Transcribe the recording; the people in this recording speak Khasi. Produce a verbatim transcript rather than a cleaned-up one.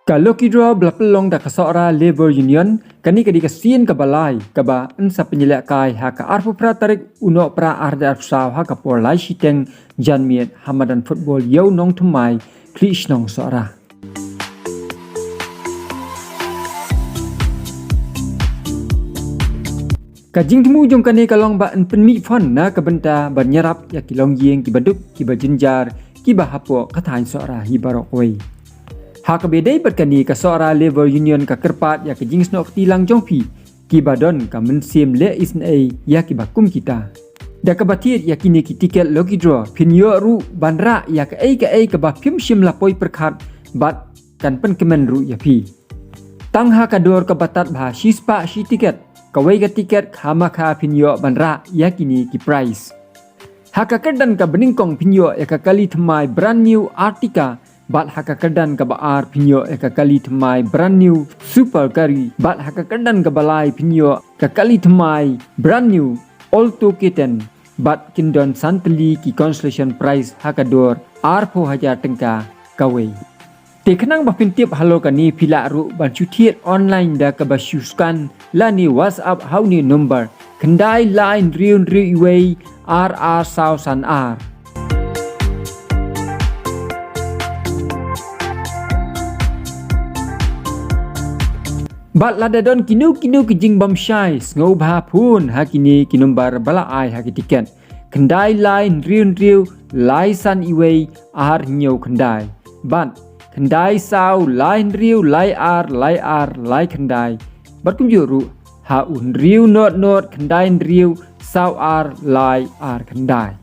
Ka Lucky Draw ba la pynlong da ka Sohra Labour Union, kane ka dei ka sien kaba lai kaba yn sa pynïalehkai ha ka arphew phra tarik u Nohprah arhajar arphew saw ha ka por lai shiteng janmiet ha madan football Ïew Nongthymmai, Khliehshnong Sohra. Ka jingthmu jong kane ka long ba yn pynmih fund na ka bynta ban ïarap ïa ki longïing kiba duk kiba jynjar kiba hapoh ka thaiñ Sohra hi baroh kawei. Ha kaba ïadei bad kane, ka Sohra Labour Union ka kyrpad ïa ka jingsnoh kti lang jong phi kiba don ka mynsiem leh isynei ïa kiba kum kita. Da kaba thied ïa kine ki tiket lucky draw, phin ïoh ruh ban rah ïa kaei kaei kaba phim shym la poi pyrkhat bad kan pynkmen ruh ïa phi. Tang ha ka dor kaba tad bha, shispah shi tiket, kawei ka tiket khamkha phin ïoh ban rah ïa kine ki prize. Ha ka kyrdan kaba nyngkong phin ïoh ïa ka kali thymmai brand new Ertiga, bad ha ka kyrdan kaba ar phin ïoh ïa ka kali thymmai brand new Super Carry, bad ha ka kyrdan kaba lai phin ïoh ka kali thymmai brand new Alto K ten, bad kin don san tylli ki consolation prize ha ka dor arphew hajar tyngka kawei. Te khnang ba phin tip halor kane, phi lah ruh ban shu thied online da kaba shu scan lane WhatsApp ha une u number: khyndai lai hynriew hynriew wei ar ar saw san ar. Bad lada don kino kino ki jingbymshai, sngewbha phone ha kine ki number ba la ai ha ki tiket: khyndai lai hynriew hynriew lai san wei ar hynñiew khyndai, bad khyndai saw lai hynriew lai ar lai ar lai khyndai, bad kumjuh ruh ha u hynriew nod nod khyndai hynriew saw ar lai ar khyndai.